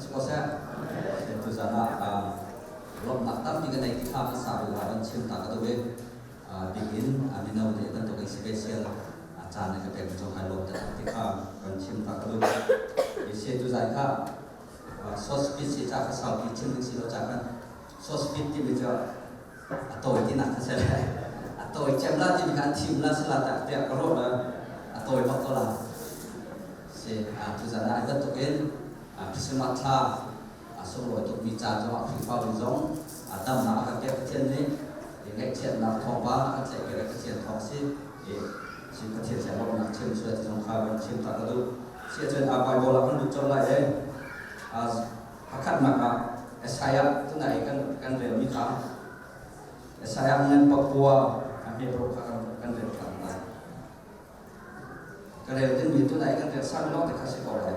si ko seh. Tuzan ah lawmhnak tampi ka nei ti kha hmasa bik ah van chim ta ka duh i bik in mino nih bantuk in special caan na ka pek cu kai lawm taktak ti kha van chim ta ka duh. Si tuzan kha short speech si ca kha saupi chim ding si lo ca khan short speech timi cu a tawi tinak kha si le a tawi cem la timi kha an thim la si la tiah ka ruah la a tawi bak ko la. Si tuzan ah bantuk in Christmas thla a sunglawi tukmi caan zongah Khrihfabu zong damnak a kan pek Pathian nih ngaihchiatnak thawngpang a kan tlaihpiak i Pathian thawng si i si Pathian sin lawmhnak chim sual ti zong kha van chim ta ka duh. Si ahcun Bible ah kan lut colh lai i pakhatnak ah Isaiah tunai i kan relmi kha Isaiah ngan pakua a hme kha kan rel ṭhan lai. Ka rel dingmi tunai kan rel sang lawng te kha si ko lai.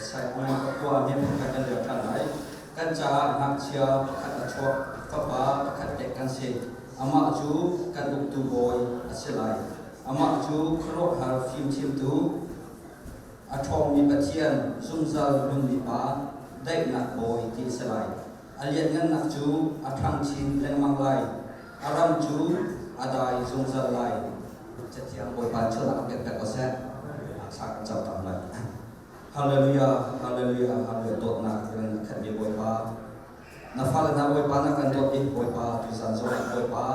Saikung khua mi pakhat kan rel ṭhan lai. Kan caah ngakchia pakhat a chuak, fapa pakhat pek kan si. Amah cu kan uktu bawi a si lai. Amah cu khuaruahhar fimthiamtu, a ṭhawngmi Pathian, zungzal nunmi Pa, daihnak bawi ti a si lai. A lianhngannak cu a ṭhang chin lengmang lai. A ram cu a dai zungzal lai. Cathiang Bawipa chuahnak a pek pek ko seh. Thla kan cam tam lai. Hallelujah, hallelujah, hallelujah. Dawtnak in a khatmi Bawipa. Na fale hna Bawipa na kan dawt i Bawipa tuzan zong ah Bawipa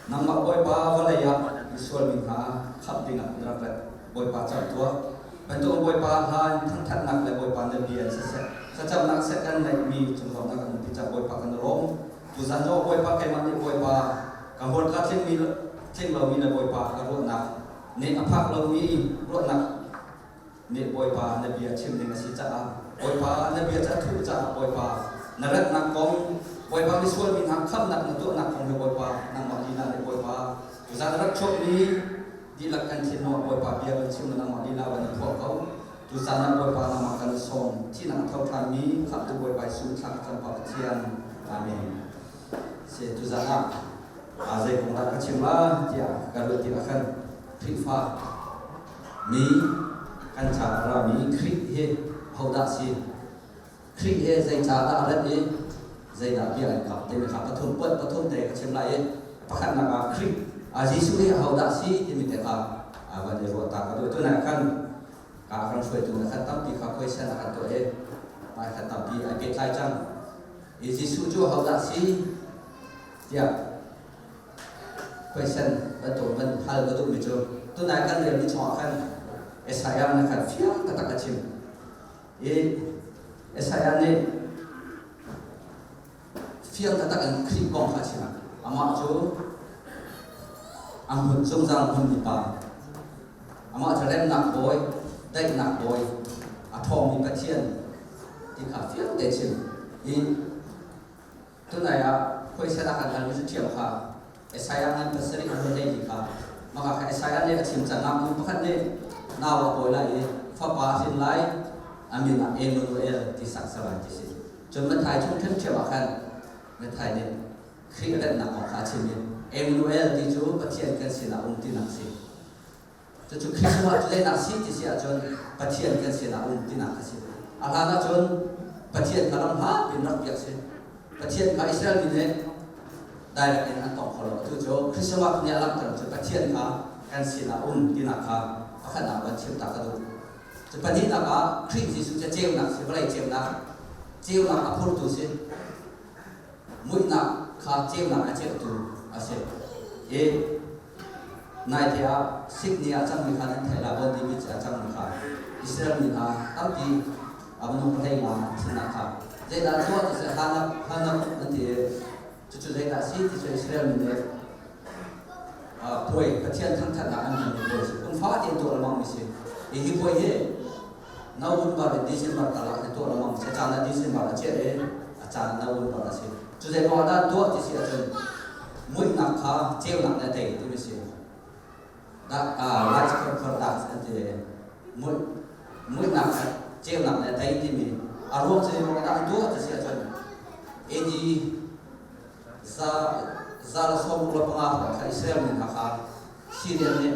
nangmah Bawipa vawlei ah misual mi hna khamh dingah na rak rat. Bawipa cam tuah. Bantuk Bawipa hla in thangthatnak le Bawipa na bia in siseh, thlacamnak seh kan neihmi cung zong na kan umpi cang Bawipa kan lawm. Tuzan zong Bawipa keimah nih Bawipa ka hmurka tlingmi tling lomi le Bawipa ka ruahnak nih a phak lomi ruahnak nih Bawipa na bia chim ding a si caah Bawipa na bia cu a thuh caah Bawipa na ratnak kong Bawipa misual mi hna khamhnak na tuahnak kong he Bawipa nangmah lila nih Bawipa tuzan rak chuakmi dihlak kan thinlung ah Bawipa bia kan chim na nangmah lila van i phuah ko tuzan ah Bawipa nangmah kan sawm thihnak a tho ṭhanmi khamhtu Bawipa Jesuh thla ka cam pa Pathian Amen se tuzan ah zei kong dah ka chim la tiah ka ruah tikah khan Khrihfa mi kan ca a rami Khrih hi hodah si? Khrih hi zei ca dah a rat i zeidah bia an kap timi kha pathum puat pathum te ka chim lai i pakhatnak ah Khrih Jesuh hi hodah si timi te kha van i ruah ta ka duh. Tunah khan ka kan hruaitu na khan tampi kha question a kan tuah i mai kha tampi ai pehtlai cang. I Jesuh cu hodah si tiah question bantuk van hal ka duhmi cu tunai kan relmi chungah khan Isaiah nih khan fiang taktak a chim i Isaiah nih fiang taktak in Khrih kong kha a chim. Amah cu a hmun zungzal hmunmi pa, amah cu remnak bawi, daihnak bawi, a ṭhawngmi Pathian ti kha fiang te chim i Tunai ah khuaisen a kan halmi cu ṭhiam kha Isaiah ngan pasarih an hlei ti kha maka kha Isaiah nih a chim cang. Ngaknu pakhat nih nau a pawi lai i fapa a hrin lai, a min ah Emmanuel ti sak salai ti si. Cun Matthai chung ṭhiamṭhiam ah khan Matthai nih Khrih rennak kong kha a chim i Emmanuel ti cu Pathian kan sinah um tinak si. Cucu Christmas cu zeidah si ti si ahcun Pathian kan sinah um tinak a si. A hlan ahcun Pathian kha ram hlat in rak biak si. Pathian kha Israel mi nih direct in an tong kho lo. Atu cu Christmas nih a langhter cu Pathian kha kan sinah um tinak kha pakhatnak van chim ta ka duh. Cu pahnihnak ah Khrih Jesuh cu ceunak si, vawlei ceunak, ceunak a phurtu si. Muihnak kha ceunak a ceuhtu a si. I Naite ah Sydney ah cangmi kha nan theih lai, Bondi Beach ah cangmi kha Israel mi hna tampi a minung 15 an thihnak kha zeidah tuah ti seh Hanak Hanak an ti i cucu zeidah si ti cu Israel mi nih puai Pathian thangthatnak an hmanmi puai si kum fatin tuah lengmang mi si. Hi hi puai hi November le December karlak hi tuah lengmang si. A caan ah December a chiah i a caan November a si. Cu zei ruangah dah tuah ti si ahcun muihnak kha ceunak nih a tei timi si. Light khor khor dak an ti. Muihnak kha ceunak nih a tei timi A ruang cu zeiruang dah an tuah ti si ahcun AD 165 hrawng kha Israel mi hna kha Syrian nih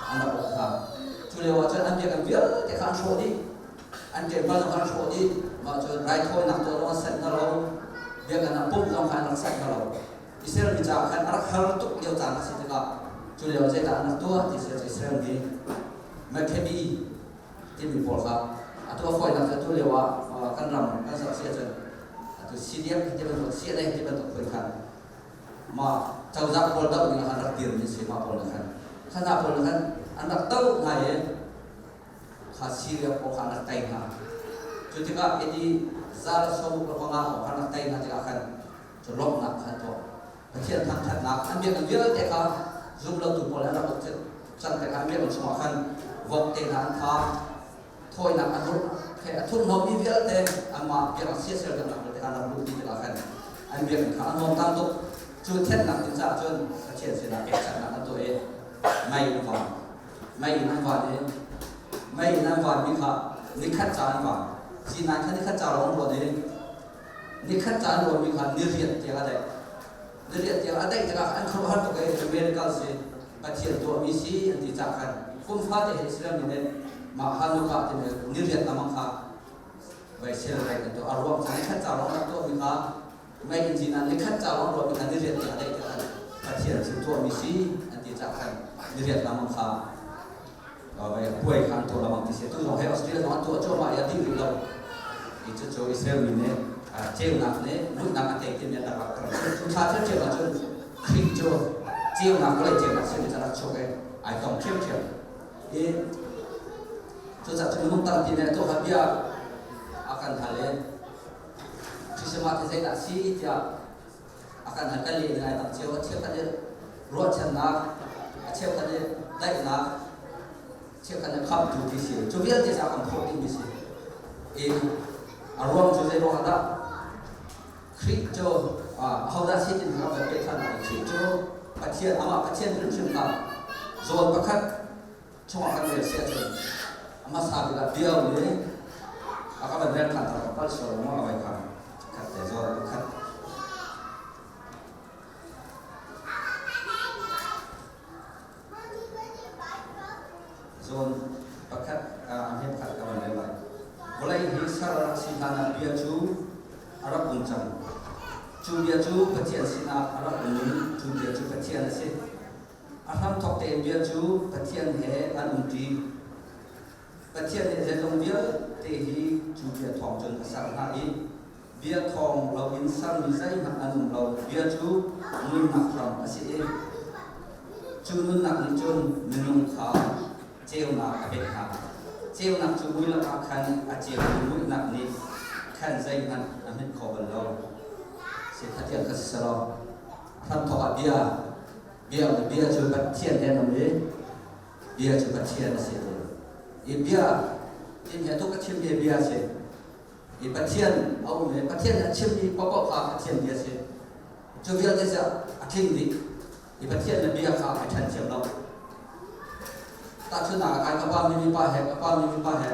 an rak uk hna. Cu lio ah cun an biakinn vialte kha an hrawh dih. An temple zong kha an hrawh dih. Mah cun raithawinak tuah zong an sanh hna lo. Biakinn ah pumh zong kha an rak sanh hna lo. Israel mi caah khan a rak har tuk lio caan a si tikah cu lio zeidah an rak tuah ti si ahcun Israel mi Maccabi timi pawl kha atu a fawinak cu atu lio ah kan ram kan zoh si ahcun atu CDF ti bantuk CNA ti bantuk phun khan mah cozah pawl doh ding ah khan rak dirmi si mah pawl khan kha hna pawl khan an rak doh hna i kha Syria pawl kha an rak tei hna. Cu tikah AD 165 khan rak tei hna tikah khan cu lawmhnak kha an tuah. Pathian thangṭhatnak an biakinn vialte kha zumlotu pawl an rak uk cang tikah an biakinn chungah khan vok te hna an tha, thawinak a dur a thurhnawmmi vialte anmah biakinn siasel biaknak vialte kha an rak luh dih tikah khan an biakinn kha a nuam tam tuk. Cu thennak ding caah cun Pathian sinah pekchanhnak an tuah i mei an van. Mei in an van i mei in an vanmi kha nikhat ca an van. Zinai kha nikhat ca lawng ruat i Nikhat ca an ruahmi kha niriat tiang a daih. Niriat tiang a daih tikah an khuaruahhar tuk i America si Pathian tuahmi si an ti cah khan kum fate he Israel mi nih mah Hanukkah timi niriat lamang kha vai celebrate an tuah. A ruang cu nikhat ca lawng an tuahmi kha mei in ah nikhat ca lawng ruahmi kha niriat tiang a daih tikah Pathian thil tuahmi si an ti cah khan niriat lamang kha vai puai kha an tuah lengmang ti si. Tu zong he Australia zong an tuah cuahmah i a dih rih lo. I cucu Israel mi nih ceunak nih muihnak a tei timi an rak langhter. Cu thla ṭhiamṭhiam ahcun Khrih cu ceunak vawlei ceunak simi cu a rak chuak i ai tong ṭhiamṭhiam. I cucaah cun minung tampi nih tuah kha bia a kan hal i Christmas hi zeidah a si tiah a kan hal kan leh ding ai dang cio. A cheukhat nih ruahchannak, a cheukhat nih daihnak, cheukhat nih khamhtu ti si. Cu vialte cu a kan phawh dihmi si. I a ruang cu zei ruangah dah Khrih cu ahodah si timi kha kan peh ṭhan lai. Khrih cu Pathian, amah Pathian hrimhrim kha zawn pakhat chungah kan rel si ahcun a hmasa bik ah bia um i a ka van rel ṭhan ta ka palh sual maw a vai kha khat te zawn pakhat zawn pakhat a hme pakhat ka van rel lai. Vawlei hi ser a rak si hlan ah bia cu a rak um cang. Cu bia cu Pathian sinah a rak um i cu bia cu Pathian a si. A hramthawk tein bia cu Pathian he an umṭi. Pathian nih zeizong vialte hi cu bia thawng cun a ser hna i bia thawng loin sermi zeihmanh an um lo. Bia cu nunnak hram a si i cu nunnak nih cun minung kha ceunak a pek hna. Ceunak cu mui lakah khan a ceu i muihnak nih khan zeihmanh a hmit kho bal lo. Sihkhatiang kha si selaw hramthawk ah bia bia bia cu Pathian he an um i bia cu Pathian a si ti. I bia timi atu ka chimmi bia a si. I Pathian a um i Pathian nih a chimmi paohpaoh kha Pathian bia a si. Cu vialte cu a tling dih. I Pathian le bia kha ai ṭhen thiam lo. Tahchunhnak ah kai ka pa mi mipa he ka pa mi mipa he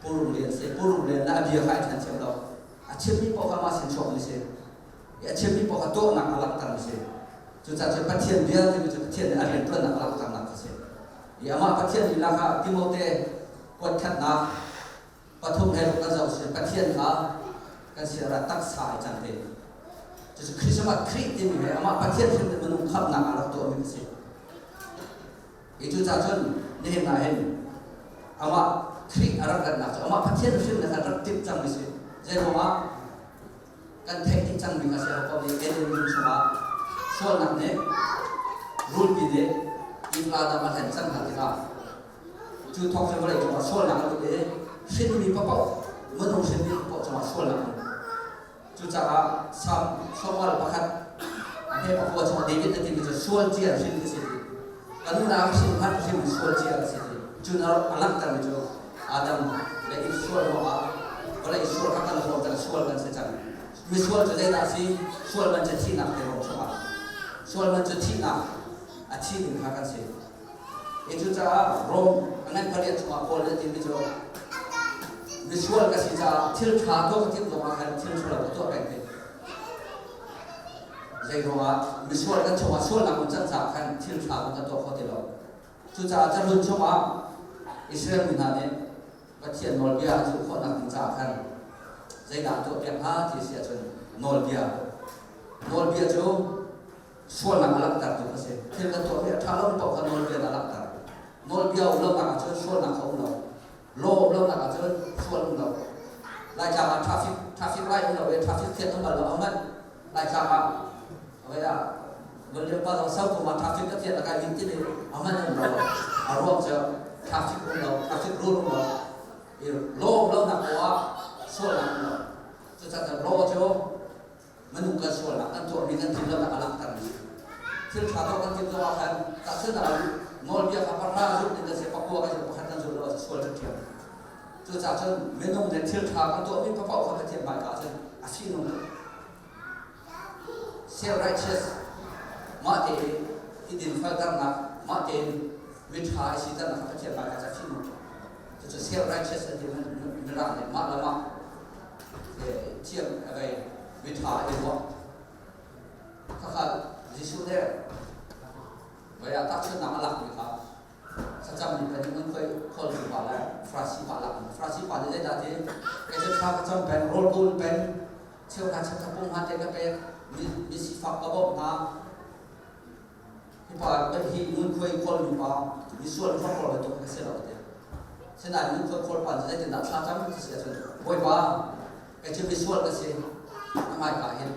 purung lian si. Purung lian le a bia kha ai ṭhen thiam lo. A chimmi paoh kha mah sin chuakmi si. I a chimmi paoh kha tuahnak a langhtermi si. Cucaah cun Pathian bia timi cu Pathian nih a rianṭuannak a langhternak kha si. I amah Pathian lila kha Timote kuatkhatnak pathum he ruk kan zoh si Pathian kha kan siara taksa ai cang te. Cucu Christmas Khrih timi he amah Pathian hrim nih minung khamhnak a rak tuahmi a si. I cucaah cun nihin ah hin amah Khrih a rak ratnak cu amah Pathian hrim nih khan rak timh cangmi si. Zeiruangah kan theih dih cangmi kha si ko nih Eden dum chungah sualnak nih rulpi nih Eve Adam a hlen cang hna tikah cu thawk cun vawlei cungah sualnak a lut i hrinmi paoh minung hrinmi paoh cungah sualnak a lut. Cucaah Salm Samuel pakhat a hme pakua chungah David a timi cu sual cia hrin ka si ti. Ka nu na hrin hmanh hrim sual cia ka si ti. Cun a langhtermi cu Adam le Eve sual ruangah vawlei sual kha kan huam cang sual kan si cang. Misual cu zeidah a si? Sual man cu thihnak te ruang chungah. Sual man cu thihnak a thi ding kha kan si. I cucaah Rom a ngan pariat chungah Paul nih a timi cu Misual ka si caah thil ṭha tuah ka timh zongah khan thil ṭhalo ka tuah peng te. Zei ruangah misual kan chungah sualnak um cang caah khan thil ṭha kan tuah kho ti lo. Cucaah cahlun chungah Israel mi hna nih Pathian nawlbia an zulh khawhnak ding caah khan zeidah an tuahpiak hnga ti a si ahcun nawlbia. Nawlbia cu sualnak a langhtertu kha si. Thil kan tuahmi a ṭha lo paoh kha nawlbia nih a langhter. Nawlbia um lonak ahcun sualnak kha um lo. Law um lonak ahcun sual um lo. Laitlang ah traffic traffic light um lo i traffic thian um bal lo ahohmanh Laitlang ah awei ah William pa zong sau kum ah traffic ka thian a kai ding timi ahohmanh um lo. A ruang cu traffic um lo, traffic rule um lo. I law um lonak poah ah sualnak um lo. Cucaah law cu minung kan sualnak kan tuahmi kan tlinlonak a langhtermi si. Thil ṭha tuah kan timh zongah khan tahchunhnak ah nawlbia kha pahra zulh ding kan si, pakua kan zulh, pakhat kan zulh lo ahcun sual ṭhiamṭhiam. Cucaah cun minung nih thil ṭha kan tuahmi paoh kha Pathian hmaika ahcun a fihnung tuk. Self righteous mah tein i dinfelternak, mah tein miṭha i siternak kha Pathian hmaika ah a fihnung tuk. Cucu self righteous an ti mirang nih mah le mah thiam a vei miṭha i ruah. Khakha Jesuh nih voi ah tahchunhnak a lakmi kha thlacam mi pahnih an khoi khawltu pa le Farasi pa lakmi. Farasi pa nih zeidah ti kei cu thla ka cam peng, rawl ka ul peng, cheuhra cheukhat pung hna te ka pek, mi sifak ka bawmh hna. Hi pa hi ngunkhuai kawlmi pa misual hrokhrawl bantuk ka si lo tiah. Sinain ngunkhuai khawl pa cu zeitindah thla cam ti si ahcun Bawipa kei cu misual ka si na hmaika hin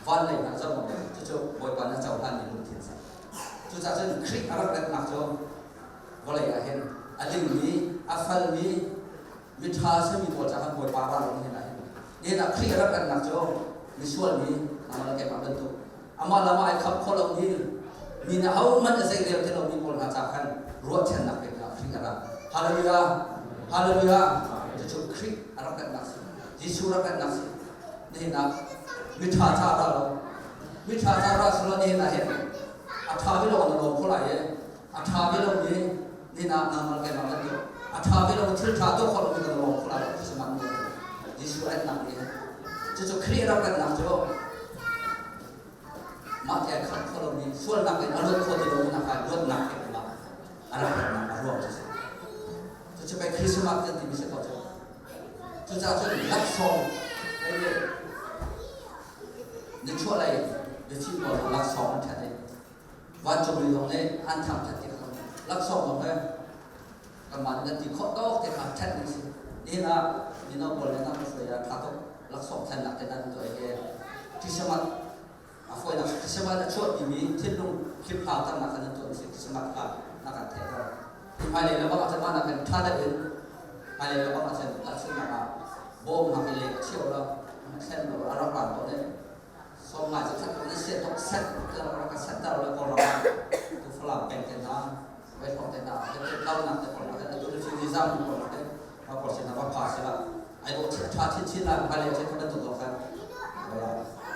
van lei hna zoh cucu Bawipa na cohlanmi lungthin si. Cucaah cun Khrih a rak ratnak cu vawlei ah hin a dingmi a falmi miṭha simi pawl caah khan Bawipa ra lo nihin ah hin nihin ah Khrih a rak ratnak cu misual mi nangmah le keimah bantuk amah lam ah ai khap kho lomi mi nih ahohmanh a zei rel ti lomi pawl hna caah khan ruahchannak pek ah Khrih a ra. Hallelujah! Hallelujah! Cucu Khrih a rak ratnak si. Jesuh rak ratnak si. Nihin ah miṭha ca ra lo. Miṭha ca ra selaw nihin ah hin a ṭha ve lo na lawm kho lai i a ṭha ve lomi nihin ah nangmah le keimah kan tuah. A ṭha ve lo thil ṭha tuah kho lomi kan lawm kho lai lo. Christmas ni Jesuh ratnak ni cucu Khrih rak ratnak cu mah te ai khamh kho lomi sualnak in a luat kho ti lomi nak ah luatnak pek dingah a rak ratnak a ruang cu si. Cucu pei Christmas kan timi si ko cu. Cucaah cun laksawng hei nichuahlei biachim pawl laksawng an ṭhat i vancung mi zong nih an thangṭhat ti kha laksawng zong he kanmah nih kan ti khawh tawk te kha ṭhat ding si. Nihin ah mino pawl nih nan hruai ah ṭha tuk laksawng thlennak te nan tuah hi Christmas a fawinak Christmas a chuahpimi thinlung hliphlau ternak kha nan tuah si Christmas kha na kan theihter. Hmailei le bang ah cun mah nakin ṭha deuh in hmailei le bang ah cun tahchunhnak ah bawm hna hi leng a cheu lo thlen lo a rak ran tawn i sawm ngai cu khat na sia tok set rak ka set ter le Kawlram ah tu Falam peng te hna Vaihlawng te hna tlaunak te pawl na atu refugee zam pawl na te ma pawl sin va pha sila ai bo tha chin chin la hmailei chin kha bantuk lo khan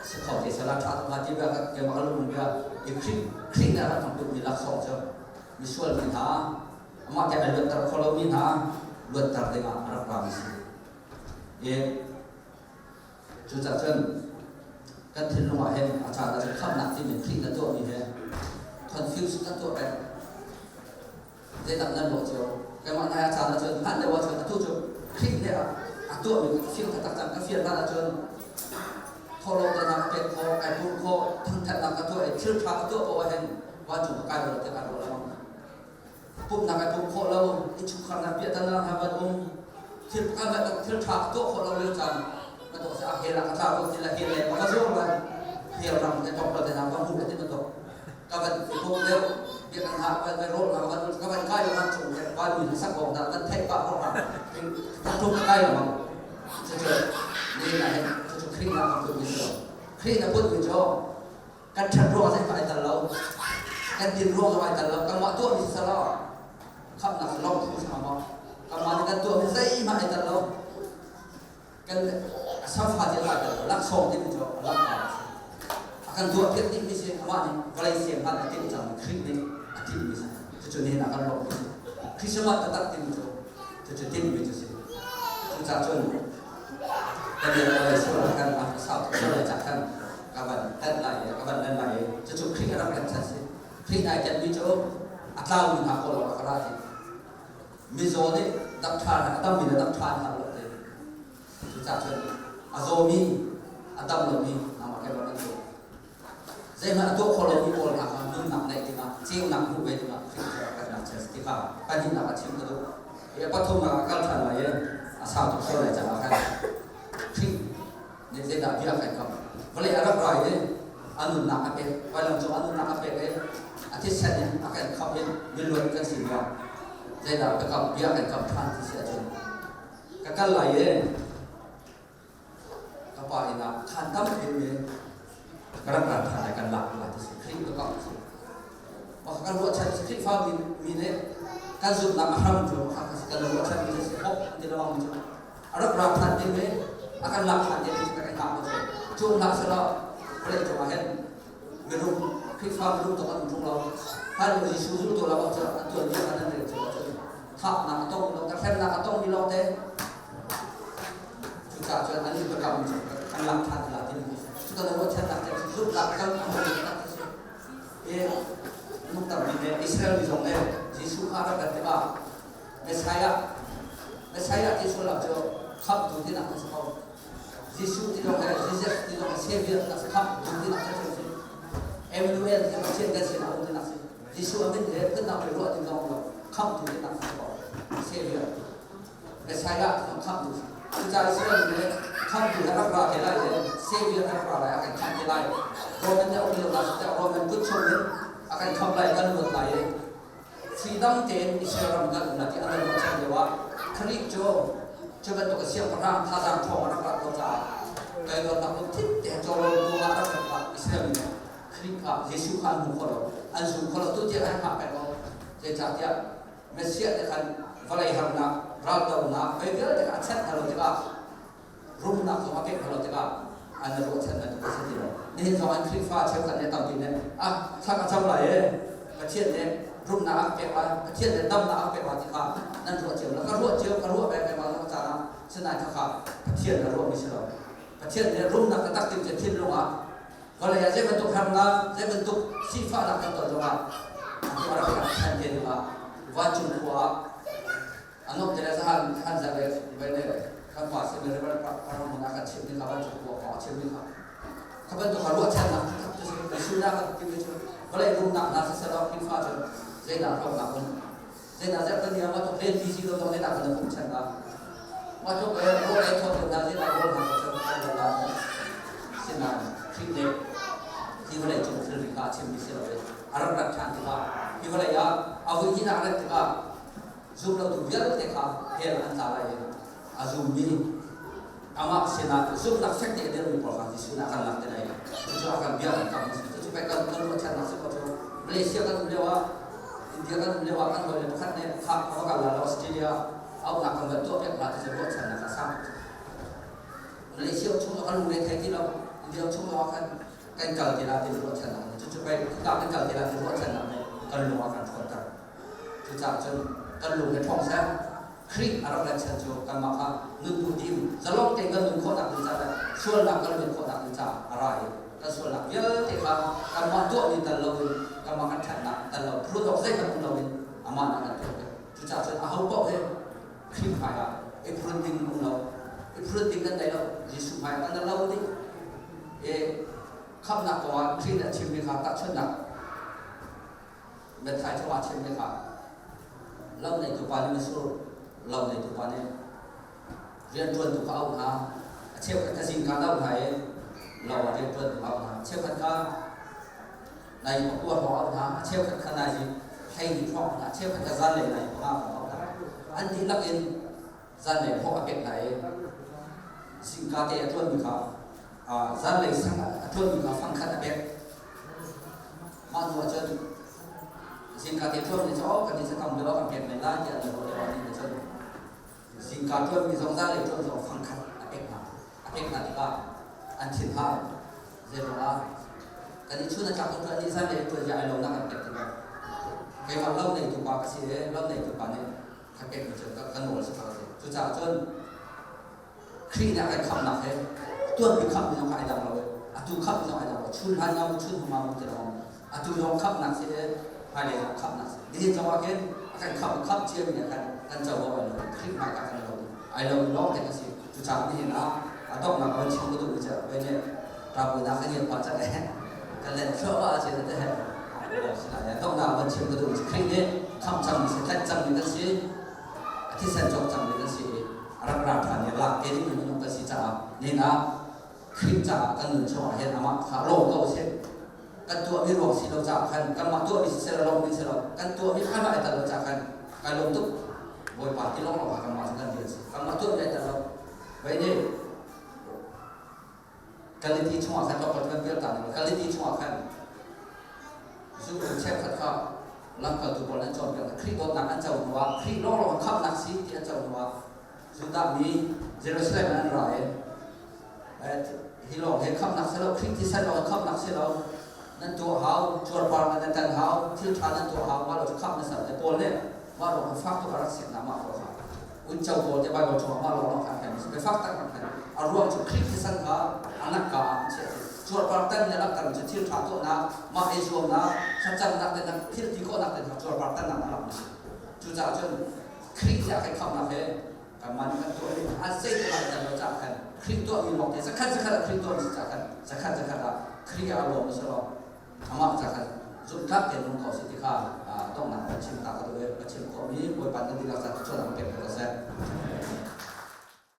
si kho te sala tha tuk ha ti bia ke ma lu bia i Khrih Khrih na rak kan mi laksawng cu misual mi hna amah te ai luatter kho lomi hna luatter dingah a rak rami si i cucaah cun kan thinlung ah hin a caan ah cun khamhnak timi Khrih na tuahmi he confuse kan tuah peng zeidah nan lawh cio keimah nai a caan ah cun hlan deuh ah cun atu cu Khrih nih a tuahmi ka fiang taktak cang ka fian hlan ah cun thawhlawm te hna ka pek khawh kai purh khawh thangthatnak ka tuah i thil ṭha ka tuah poah ah hin vancung ka kai lo tiah kaa ruah lengmang pumhnak ai pumh khawh lo innchungkhar nak piahtana hna van um thil pakhat thil ṭha ka tuah khawh lo lio caan ka tuah a hel ah ka tla ko ti la hel le ka zuang la hel ram te tok te hna ka hmuh ka ti bantuk ka van i pum deuh biakinn ha van vai rawh van ka van kai lo chung te van mi sak bong na kan theih pa ko ha ka tum ka kai lo cucu ni na hin cucu Khrih na kan put mi si lo Khrih na put mi cu kan ṭhat ruang zei ai tel lo kan din ruang ai tel lo kanmah tuah mi si lo khamhnak lawng thu sa ma kanmah nih kan tuah mi zeihmah ai tel lo kan samfa te ai tel lo laksawng ti mi cu lak a kan tuah piak ding mi si amah nih vawlei siam hlan a timh cang Khrih nih a timh mi si cucu nihin ah kan lawmh mi si Christmas taktak ti mi cu cucu timh mi cu si. Cucaah cun ka bia ka lei sual ah khan a sau tuk sual lai cah khan ka van tanh lai i ka van lan lai i cucu Khrih a rak rat chan si. Khrih ai telmi cu a tlaumi hna kawl awk a ka ra ti. Mizaw nih dam ṭha a dammi le dam ṭha an har lo ti. Cucaah cun a zawmi, a dam lomi nangmah keimah kan tuah. Zeihmanh a tuah kho lomi pawl hna kha nunnak neih dingah, ceunak hmuh ve dingah Khrih cu a rak ratnak chan si ti kha pahnihnak ah chim ka duh. Hi a pathumnak ah kal ṭhan lai i a sau tuk sual lai caah khan Khrih nih zeidah bia a kan kamh. Vawlei a rak ra i a nunnak a pek, vailam cung a nunnak a pek i a thisen in a kan khamh i miluat kan si hnuah zeidah biakam bia kan kam ṭhan ti si ahcun ka kal lai i ka pa inn ah khaan tampi um i ka rak ran ṭhan lai kan lak lai ti si Khrih ka kamh si. Mah kan ruahchan si Khrihfa mi, mi nih kan zumhnak a hram cu mah kha si kan ruahchan mi si hop an ti lawng mi cu a rak ra ṭhan ding i a kan lak ṭhan ding mi cu kan i hngah ko cu. Cu hlah selaw vawlei cung ah hin mirum Khrihfa mirum tawk an um ṭung lo. Hlan lio Jesuh zultu lo ah cun an tuanbia kha nan rel cio ahcun thahnak a tong lo, hremnak a tongmi lawngte cucaah cun an nih biakam cu kan lak ṭhan la timi cu kan ruahchannak cu zumhnak kan tak si. I nung tampi nih Israel mi zong nih Jesuh kha rak rat tikah Messiah Messiah ti sullam cu khamhtu tinak a si ko. Jesuh ti zong he Jesus ti zong he Savior tinak si khamhtu tinak a si. Emmanuel ti Pathian kan sinah um tinak si. Jesuh a min he phundang mi ruah ding zong lo khamhtu tinak si ko. Savior Messiah ti zong khamhtu si. Cucaah Israel mi nih khamhtu he rak ra te lai le Savior he rak ra lai a kan khamh te lai. Roman nih a um lio hna si Roman kut chung in a kan khamh lai kan luat lai i freedom tein Israel ram kan um lai ti an ruahchan lio ah Khrih cu cu bantuk a siangpahrang thazaang ṭhawng a rak rat lo caah toidornak lungthin te he cawrawl bu ah rak rat Israel mi nih Khrih kha Jesuh kha an hmu kho lo an zum kho lo tu tiang an hngah peng ko zeicahtiah Messiah te khan vawlei harnak raldonak hoi vialte kha a chanh hna lo tikah rumnak zong a pek hna lo tikah an i ruahchan bantuk a si ti lo nihin zong an Khrihfa cheukhat nih tampi nih ah thla ka cam lai e Pathian nih rumnak a ka pek lai Pathian nih damnak a ka pek lai ti kha nan ruah cio lo ka ruah cio ka ruah ve keimah zong caan ah sinain khakha Pathian na ruahmi si lo Pathian nih rumnak ka tak tim cu thinlung ah vawlei ah zei bantuk harnak zei bantuk sifahnak kan ton zongah atu a rak rak than te dingah vancung khua ah anok te le zahan han za le vai le kan pa se me bar param hmun ah kan chim ni kha vancung khua kong a chim ni kha kha bantuk kha ruahchannak cu si Jesuh nak kan ti cu vawlei rumnak hna siseh Khrihfa cu zeidah hlawknak um zeidah zerh kan ma tuk len busy lo zong zeidah kan um chan na ma tuk e ro e thot na zeidah ro na ko chan kan la sinain Khrih nih hi vawlei cung thilri kha a chimmi si lo i a rak rat ṭhan tikah hi vawlei ah a vui hinak rat tikah zum lotu vialte kha hell an tla lai i a zummi amah sinah zumhnak fek nih a dirmi pawl kha Jesuh nih a kan lak te lai cucu a kan bia kan kam a si cucu pei kan kan ruahchannak si ko cu Malaysia kan um lio ah India kan um lio ah kan hawile pakhat nih kha ka va kal la Australia auhnak kan van tuah piak hna ti cu ruahchannak a sang Malaysia chung ah kan lungre thei ti lo India chung ah khan kan kal ti la ti ruahchannak cucu pei khika kan kal ti la ti ruahchannak nih kan lung a kan ṭhawnter cucaah cun kan lung hi ṭhawng seh Khrih a rak rat chan cu kanmah kha nun duh dim zalong tein kan nun khawhnak ding caah le sualnak kan luat khawhnak ding caah a ra i kan sualnak vialte kha kanmah tuahmi tal loin kanmah kan ṭhatnak tal lo phurut awk zeihmanh um loin amah nih kan tuah cucaah cun aho paoh hi Khrih hmaiah i phurut ding um lo i phurut ding kan nei lo Jesuh hmaiah kan lo ding i khamhnak kongah Khrih nih a chimmi kha tahchunhnak Matthai chungah chimmi kha lo neitu pa nih mitsur lo neitu pa nih rianṭuantu kha auh hna a cheukhat kha zingka auh hna i lo ah rianṭuantu auh hna cheukhat kha nai pakua hrawng auh hna a cheukhat kha nai 12 hrawng hna a cheukhat kha zanlei nai 5 hrawng auh hna an dihlak in zanlei hlawh a pek hna i zingka te a ṭuanmi kha zanlei sang a ṭuanmi kha fangkhat a pek mah hnu ah cun zingka te ṭuanmi cu kan i cakam deuh kan pek men lai tiah an ruah deuh ah cun zingka ṭuanmi zong zanlei ṭuan zong fangkhat a pek hna a pek hna tikah an thinhang zeiruangah kan i chun a tlak ṭuan ni zanlei ṭuan zia ai lo nak an pek tikah keimah lo neitu pa ka si i lo neitu pa nih ka pekmi cu ka nawl si ko a si cucaah cun Khrih nih a kan khamhnak he tuanpi khamhmi zong kha ai dang lo i atu khamhmi zong ai dang lo. Chun hlan nga mu chun hnu ma mu ti lo. Atu zong khamhnak si i hmailei zong khamhnak si. Nihin zong ah khin a kan khamh khamh ciami nih khan kan co awk ai lo. Khrih hmaika kan lo ai lo lawng te kan si. Cucaah nihin ah a donghnak van chim ka duhmi cu vei nih rabunak kan ial pah cang i kan len thluahmah a si te he. Donghnak van chim ka duhmi cu Khrih nih khamh cangmi si, tlanh cangmi kan si, a thisen cawk cangmi kan si i a rak ra ṭhan i lak te dingmi minung kan si caah nihin ah Khrih caah kan nun chungah hin amah kha lawm ko usih. Kan tuahmi ruang si lo caah khan kanmah tuahmi si seh lawmmi si lo kan tuahmi kha ai tel lo caah khan kai lawm tuk Bawipa ti lawng lawng kha kanmah cu kan rian si. Kanmah tuahmi ai tel lo. Vei nih Galiti chungah khan tlawmpal kan vial ta ning Galiti chungah khan zultu cheukhat kha lamkaltu pawl an cawnpiak hna. Khrih dawtnak an co hnuah Khrih lawnglawng khamhnak si ti an co hnuah Judah mi Jerusalem an ra i hi lawng hi khamhnak si lo Khrih thisen lawng khamhnak si lo nan tuah hau cuarpar nan tan hau thil ṭha nan tuah hau mah lo cu khamh na ser te Paul nih mah lawng kha fak tuk a rak siak hna mah ko kha uico pawl te Baibal chungah mah lawng lawng kha an kan mi fak tak rak khan a ruang cu Khrih thisen kha a nak ka ah an chiah cuarpar tan le langhter cu thil ṭha tuahnak mah i zuamnak thlacamnak te thil ti khawhnak te cuarpar tannak a rak si cucaah cun Khrih nih a kan khamhnak he kanmah nih kan tuah i a zeitik ah kan lo caah khan Khrih tuahmi lawng te zakhat zakhat ah Khrih tuahmi si caah khan zakhat zakhat ah Khrih ah a lawm a si lo amah ca khan zumhtlak tein nung ko si ti kha donghnak kan chim ta ka duh i ka chim khawhmi Bawipa nan dihlak ca cuan ang pek ko seh.